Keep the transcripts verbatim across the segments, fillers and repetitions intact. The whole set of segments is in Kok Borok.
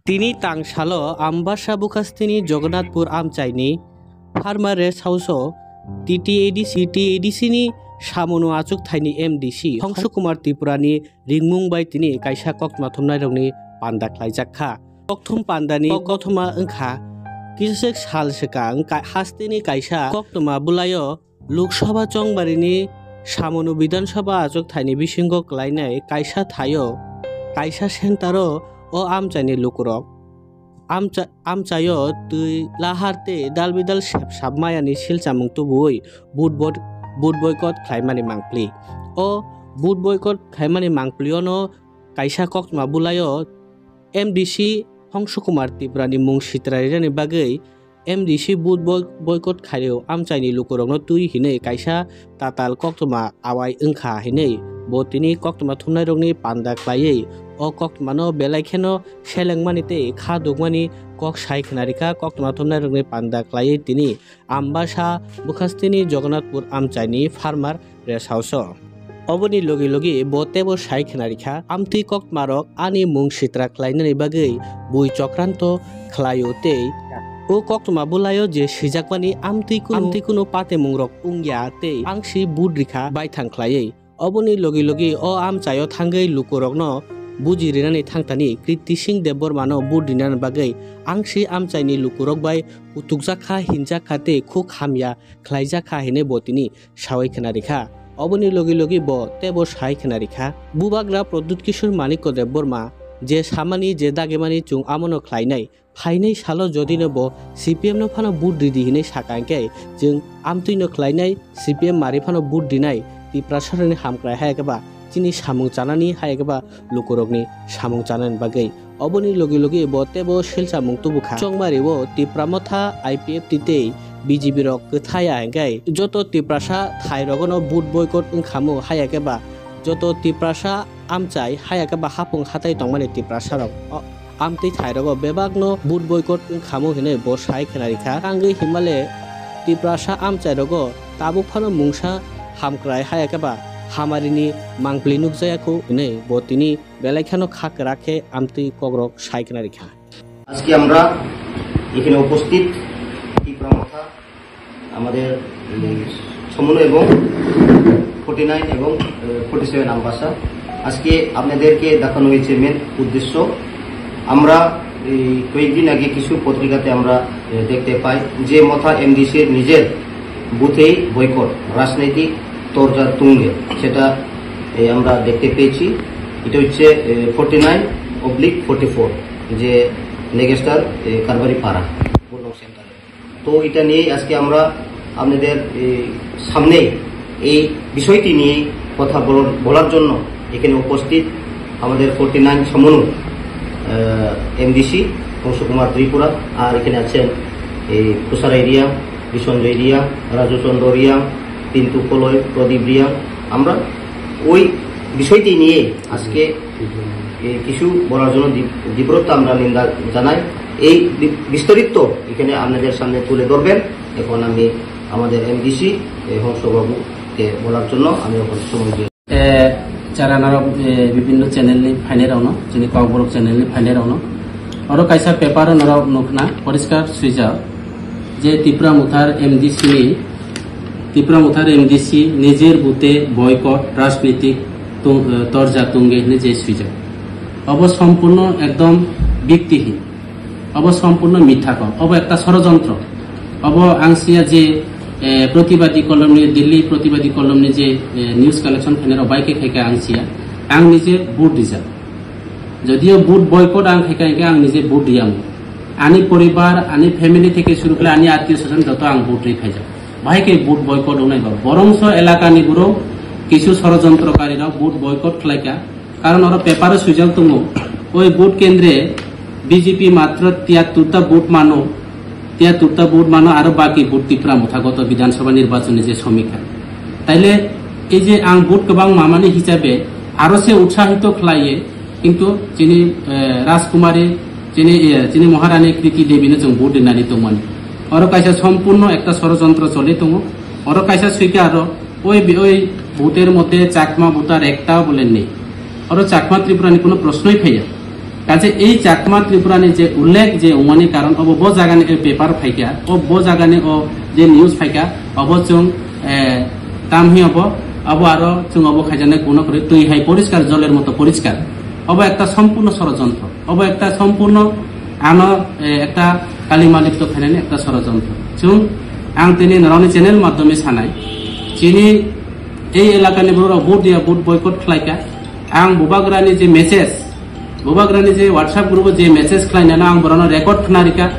Tini tang salo Ambasa bukhastini Jagannathpur amchaini Farmer Rest House-o T T A D C, T T A D C ni samono achuk thaini M D C Hongshu Kumar Tripura ni ringmung bai tini kaisa koktwma thumnairokni panda khlaijak kha. Kokthum pandani kok-, kokthoma wngkha kisa sal swkang ka-, hasteni kaisa koktwma bwlaio Lok Sabha chongbarini samono Bidhan Sabha achuk thaini bisingo klainai kaisa thaio, kaisa center-o o amchaini lukurok amcha-, amchaio twi lahar tei dal bidal sep sap mayani silchamung tubuwi vote bot-, vote boycott khlaimani mangpli. O vote boycott khlaimani mangpliono kaisa koktwma bwlaio M D C Hongshu Kumar Tripura ni mung sitra rinani bagwi M D C vote boy-, boycott khaio amchaini lukurokno twi hinwi kaisa tatal koktwma awai wngkha hinwi bo tini koktwma thumnairokni panda khlaiwi o koktwmano belai kheno selengmani tei kha dukmani kok sai khna rikha koktwma thumnairokni panda khlaiwi tini Ambasa bukhastini Jagannathpur amchaini Farmer Rest House-o. Oboni logi logi bo teibo sai khna rikha, amtwi koktwmarok ani mung sitra khlainani bagwi bui chokranto khlaio tei o koktwma bwlaio je swijakmani amtwi kunu, amtwi kunu patemungrok wngya tei angsi vote rikha baithang khlaiwi. Oboni logi logi o amchaio thangwi lukurokno buji rinani thangtani Kriti Singh Debbarmano vote rinani bagwi angsi amchaini lukurok bai kutukjak kha, hinjak kha tei khuk hamya khlaijak kha hinwi bo tini sawi khna rikha. Oboni logi logi bo teibo sai khna rikha. Bubagra Pradyut Kishore Manikya Debbarma je samani je dagimani chwng amono khlainai. Phainai salo jodino bo C P M no phano vote ridi hinwi saka hwnkhe chwng amtwino khlainai, C P M mari phano vote rinai, Tiprasarokni hamkrai hai khe ba chini samung chanani hai khe ba lukurokni samung chanani bagwi. Oboni logi logi bo teibo silchamung tubukha. Chongmari o Tipra Motha, I P F T tei B J P rok kwthaya hwnkhe joto Tiprasa thairogono vote boycott wngkhamu haya khe ba joto Tiprasa amchai haya khe ba hapung hatai tongmani Tiprasarok o amtwi thairogo bebakno vote boycott wngkhamu hinwi bo sai khna rikha. Tangwi himale Tiprasa amchairogo tabuk phano mungsa hamkrai haya khe ba hamarini mangpli nukjaya khu hinwi bo tini belai kheno kha kwrak khe amtwi kokrok sai khna rikha. আজকে আমরা এখানে উপস্থিত ত্রিপুরা মথা, আমাদের, উম, সমন্বয় এবং forty nine এবং, আহ, forty seven Ambassa. আজকে আপনাদেরকে দেখানো হয়েছে মেন উদ্দেশ্য। আমরা এই কয়েকদিন আগে কিছু পত্রিকাতে আমরা, আহ, দেখতে পাই যে মথা এমডিসির নিজের বুথেই বয়কট, রাজনৈতিক তরজা তুঙ্গে, সেটা, এ, আমরা দেখতে পেয়েছি। এটা হচ্ছে, এ, forty nine oblique forty four, যে নেগেস্টার, এ, কারবারি পাড়া, বুলং সেন্টারে। তো এটা নিয়েই আজকে আমরা আপনাদের, এ, সামনে এই বিষয়টি নিয়ে কথা বল-, বলার জন্য এখানে উপস্থিত আমাদের ফর্টি নাইন সমন্বয়, আহ, এমডিসি অংশু কুমার ত্রিপুরা, আর এখানে আছেন এই খুসারাই রিয়াং, বিসঞ্জয় রিয়াং, রাজুচন্দ্র রিয়াং, পিন্টু কলই, প্রদীপ রিয়াং। আমরা ওই বিষয়টি নিয়ে আজকে এই কিছু বলার জন্য তীব-, তীব্রতা আমরা নিন্দা জানাই। এই বি-, বিস্তারিত এখানে আপনাদের সামনে তুলে ধরবেন। এখন আমি আমাদের এমডিসি, এ, হংসবাবুকে বলার জন্য আমি এখন সময় দিয়ে Eh, jara norok, eh, bibinno channel ni phainai rokno, chini Kokborok channel ni phainai rokno. Oro kaisa paper o norok nukna poriskar swijak je Tipra Mothar M D C ni, Tipra Mothar M D C nijor bute boycott rajnitik tung-, eh, torja tunge hinwi je swijak. Obo sompurno ekdom biktihin. Obo sompurno mitha kok. Obo ekta sorojontro. Obo ang siya je, eh, protibadi kolomni, Delhi protibadi kolomni je, eh, news collection khainai rok bai khe khaikha ang siya. Ang nije vote rijak. Jodio vote boycott ang khaikha hingkhe ang nije vote riyamu. Ani poribar, ani family theke suru khlai ani attiyo swajon joto ang vote ri phaijak. Bahai khe vote boycott wngnai ba. Borongso elakani borok kisu sorojontrokarirok vote boycott khlaikha. Karon oro paper o swijak tongo, oi vote kendre B J P matro tiyatturta vote mano, tiyatturta vote mano aro baki vote Tipra Motha goto Bidhan Sabha nirbachon ni je somikha. Taile ei je ang vote kwbang mamani hisabe aro se utsahito khlaiye, kintu chini, eh, Rajkumari, chini, eh, chini Maharani Kriti Devi no chwng vote rinani tongmani. Oro kaisa sompurno ekta sorojontro choli tongo. Oro kaisa swikha aro Oi bi-, oi voter mote Chakma voter ekta bole nei. Oro Chakma Tripura ni kono proshnoi phaiya. Kaje ei Chakma Tripura ni je ullekh je wngmani karon obo bo jaga ni paper phaikha, o bo jaga ni o je news phaikha, obo chwng, eh, tam hi obo, obo aro chwng obo khaijaknai kuno kwrwi twi hai poriskar, joler moto poriskar. Obo ekta sompurno sorojontro, obo ekta sompurno ano, eh, ekta kalimalipto khainani ekta sorojontro. Chwng ang tini norokni channel maddhome sanai, chini ei elakani borok vote dia, vote boycott khlaikha. Ang bubagrani je message, bubagrani je WhatsApp group o je message khlainano ang borokno record khna rikha.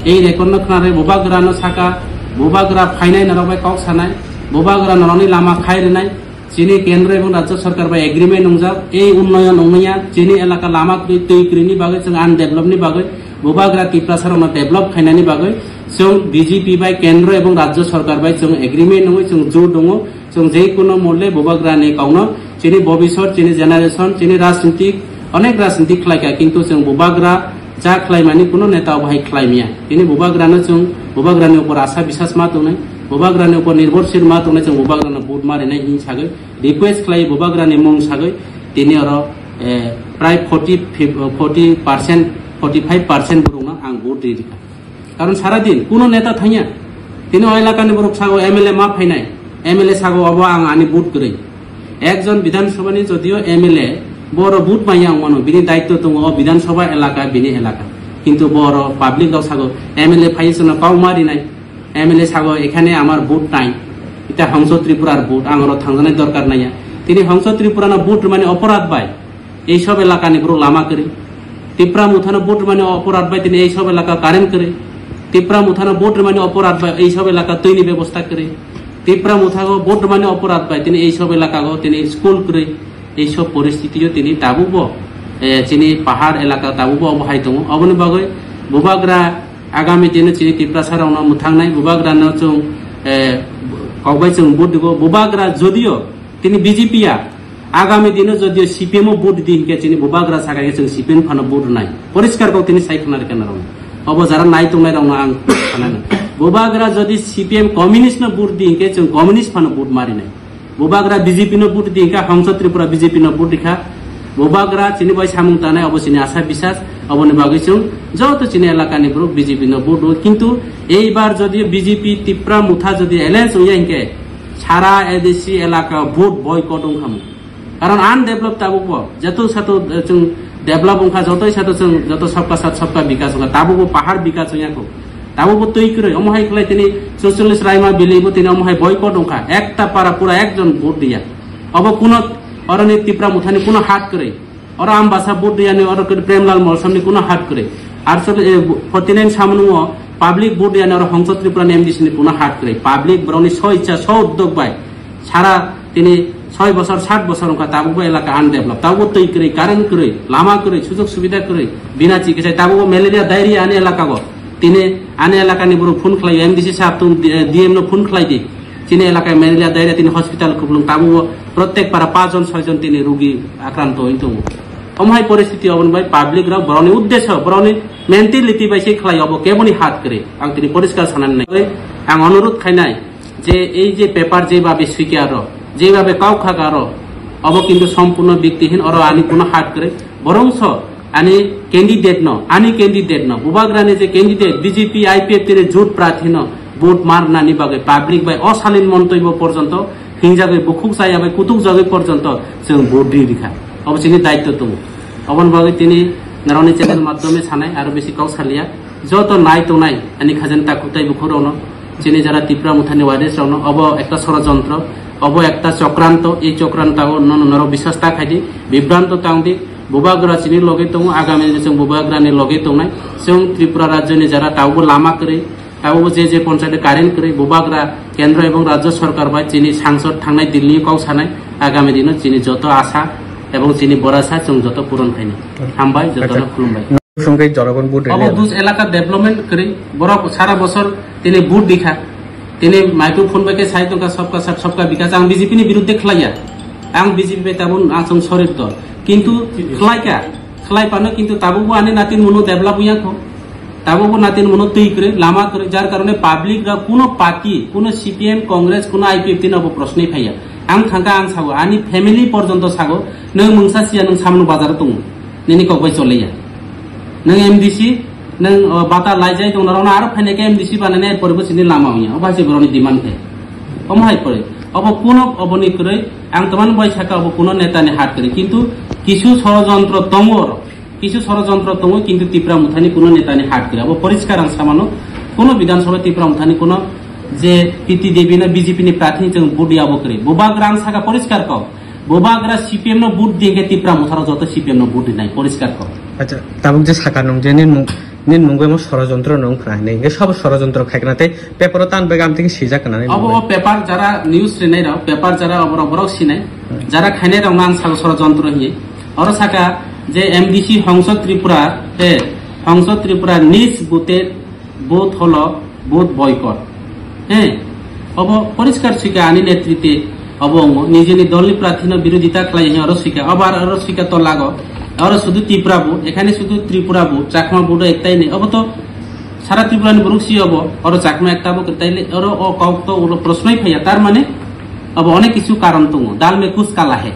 Ei record no khna ri bubagrano saka, bubagra phainai norok bai kok sanai, bubagra norokni lama khai rinai. Chini kendro ebong rajya sarkar bai agreement wngjak, ei unnoyon wngmaya, chini elaka lama kwrwi, twi kwrwini bagwi, chwng undevelop ni bagwi, bubagra Tiprasa rokno develop khainani bagwi, chwng B J P bai kendro ebong rajya sarkar bai chwng agreement wngwi chwng jur tongo. Chwng je kono molle bubagrani kokno chini bobisot, chini generation, chini rajnitik, onek rajnitik khlaikha, kintu chwng bubagra ja khlaimani kuno neta obo hai khlaimya. Tini bubagrano chwng bubagrani upor asa bisas ma tongnai, bubagrani upor nirbhorshil ma tongnai, chwng bubagrano vote ma rinai hin sagwi request khlai, bubagrani mung sagwi tini oro, eh, prai forty, forty percent, forty five percent borokno ang vote ri rikha. Karon sara din kuno neta thangya. Tini o elakani borok sago M L A ma phainai, M L A sago obo ang ani vote kwrwi. Ekjon Bidhan Sabhani jodio M L A, boro vote manya wngmano, bini daitto tongo o Bidhan Sabha elaka, bini elaka. Kintu boro public rok sago M L A phai sono kok ma rinai, M L A sago ekhane amar vote nai, eta Hongso Tripurar vote, ang oro thangjaknai dorkar naiya. Tini Hongso Tripurano vote rwmani oporad bai ei sob elakani borok lama kwrwi. Tipra Mothano vote rwmani oporad bai tini ei sob elaka current kwrwi. Tipra Mothano vote rwmani oporad bai ei sob elaka twini bebosta kwrwi. Tipra Mothano vote rwmani oporad bai tini ei sob elaka go tini school kwrwi. Ei sob poristitio tini tabukbo, eh, chini pahar elaka tabukbo obo hai tongo. Oboni bagwi bubagra agami dino chini Tiprasa rokno mwthangnai, bubagrano chwng, eh, kokbai chwng vote digo. Bubagra jodio tini B J P ya, agami dino jodio C P M o vote di hinkhe chini bubagra saka khe chwng C P M phano vote rwnai. Poriskar kok tini sai khna rwkha norokno. Obo jara nai tongnai rokno ang khna nai. Bubagra jodi C P M communist no vote di hinkhe chwng communist phano vote ma rinai. Bubagra B J P no vote di hinkha, Hongso Tripura B J P no vote rikha. Bubagra chini bai samung tanai, obo chini asa bisas, oboni bagwi chwng joto chini elakani borok B J P no vote rwo. Kintu eibar jodi B J P Tipra Motha jodi alliance wngya hinkhe, sara A D C elaka vote boycott wngkhamu. Karon undevelop tabukbo, joto sato, eh, chwng develop wngkha, jotoi sato chwng, joto sabka sath sabka bikas wngkha, tabukbo pahar bikas wngya kho. Tabukbo twi kwrwi, omo hai khlai tini Sushil Raima Bili bo tini omo hai boycott wngkha, ekta para pura ekjon vote diya. Obo kuno oroni Tipra Mothani kuno hat kwrwi. Oro Ambasa vote diyani, oro khe Premlal Molsomni kuno hat kwrwi. Archole, eh, forty nine Samnungo public vote diyani, oro Hongso Tripurani M D C ni kuno hat kwrwi. Public borokni so ichha, so uddog bai sara tini soi bosor, sat bosor wngkha, tabukbo elaka undevelop, tabukbo twi kwrwi, current kwrwi, lama kwrwi, sujog subida kwrwi, bina chikisai, tabukbo malaria, diarrhea ani elaka go. Tini ani elakani borok phone khlai, M D C sahab, tum, eh, D M no phone khlai di. Chini elaka malaria, diarrhea tini hospital kuplung, tabukbo protek para pachjon soijon tini rugi akranto wng tongo. Omo hai poristiti oboni bai public rok borokni uddesho, borokni mentality bai se khlai, obo keboni hat kwrwi. Ang tini poriskar sanani nai. Ang onurudh khainai, je ei je paper jebhabe swikya aro, jebhabe kau khaka aro, obo kintu sompurno biktihin, oro ani kuno hat kwrwi. Borongso ani candidate no, ani candidate no, bubagrani je candidate B J P I P F T ni jut prathi no vote marnani bagwi public bai osalin montobyo porjonto hinjagwi, bukhuk chaya bai kutuk jagwi porjonto chwng vote ri rikha. Obo chini daitto tongo. Oboni bagwi tini norokni channel maddhome sanai, aro bisi kok saliya. Joto nai tongnai ani khajani takhuk tei bukhuk rokno, chini jara Tipra Mothani warriors rokno, obo ekta sorojontro, obo ekta chokranto, ei chokranto no norok biswas ta khaidi, bibranto tangdi, bubagra chini loge tongo, agami ni chwng bubagrani loge tongnai, chwng Tripura rajyoni jara tabukbo lama kwrwi, tabukbo je je ponchayat current kwrwi, bubagra kendro ebong rajya sarkar bai chini sangsod thangnai Delhi kok sanai, agami dino chini joto asa ebong chini borasa chwng joto puron khainai. Hambai, jotono khulumbai. Sungkhe jonogon vote Obo rwlai. Buj elaka development kwrwi, borok sara bosor tini vote dikha. Tini microphone bai khe sai tongkha, "Sabka sath, sabka bikas." Ang B J P ni biruddhe khlaiya. Ang B J P bai tabun ang chwng sorir dol. Kintu khlaikha, khlai phano kintu tabukbo ani natin munu develop wngya kho. Tabukbo natin munu twi kwrwi, lama kwrwi, jar karone public rok kuno party, kuno C P M, Congress, kuno I P F T no bo proshno phaiya. Ang thangkha, ang sago, ani family porjonto sago, nwng mungsa siya, nwng samno bazar tongo. Nini kok bai choliya. Nang M D C, nang, o, bata laijai tong norok na aro phainai khe M D C banane poribo sini lama wngya. Obo hai se borokni demand khe. Omo hai pore. Obo kuno oboni kwrwi ang teman bai saka obo kuno netani hat kwrwi. Kintu kisu sorojontro tongo oro. Kisu sorojontro tongo kintu Tipra Mothani kuno netani hat kwrwi. Obo poriskar ang samano kuno Bidhan Sabha Tipra Mothani kuno je P T Devi no B J P ni prathi chwng vote ya obo kwrwi. Bubagra ang saka poriskar kok. Bubagra C P M no vote di hingke Tipra Motharo joto C P M no vote rinai poriskar kok. Acha, tabuk je saka nung je nin mung, nin mungwi mo sorojontro nung khna hinwi, hingke sabo sorojontro khai khna tei paper o tan bega amtwi swijak khna nini Obo mungwi. O paper jara news rinai rok, paper jara oborok borok sinai, jara khainai rok nang sabo sorojontro hinwi. Oro saka je M D C Hongso Tripura, te Hongso Tripura nis bute Vote holo vote boycott. He, obo poriskar sika ani netrite obo ongo. Nijeni dolni prathino birodita khlai he oro sika. Obar oro sika to lago. Oro sudu Tripura bo, ekhane sudu Tripura bo, Chakma bo do ektai nei. Obo to sara Tripura ni borok si obo. Oro Chakma ekta bo kwtai le. Oro o kok to ulo prosnoi phaiya. Tar mane obo onek kisu karon tongo. Dal mein kuch kala hai.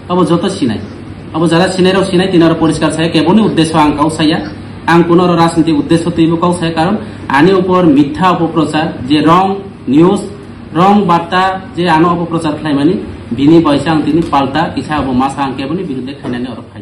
Obo joto sinai. Obo jara sinai rok sinai, tini oro poriskar saya, keboni uddesho ang kau saya. Ang kuno oro rajniti uddesho twibo kau saya, karon ani upor mitha opoprochar, je wrong news, wrong barta, je ano opoprochar khlaimani, bini baisa ang tini palta kisa obo masa ang keboni birudde khainani oro phai.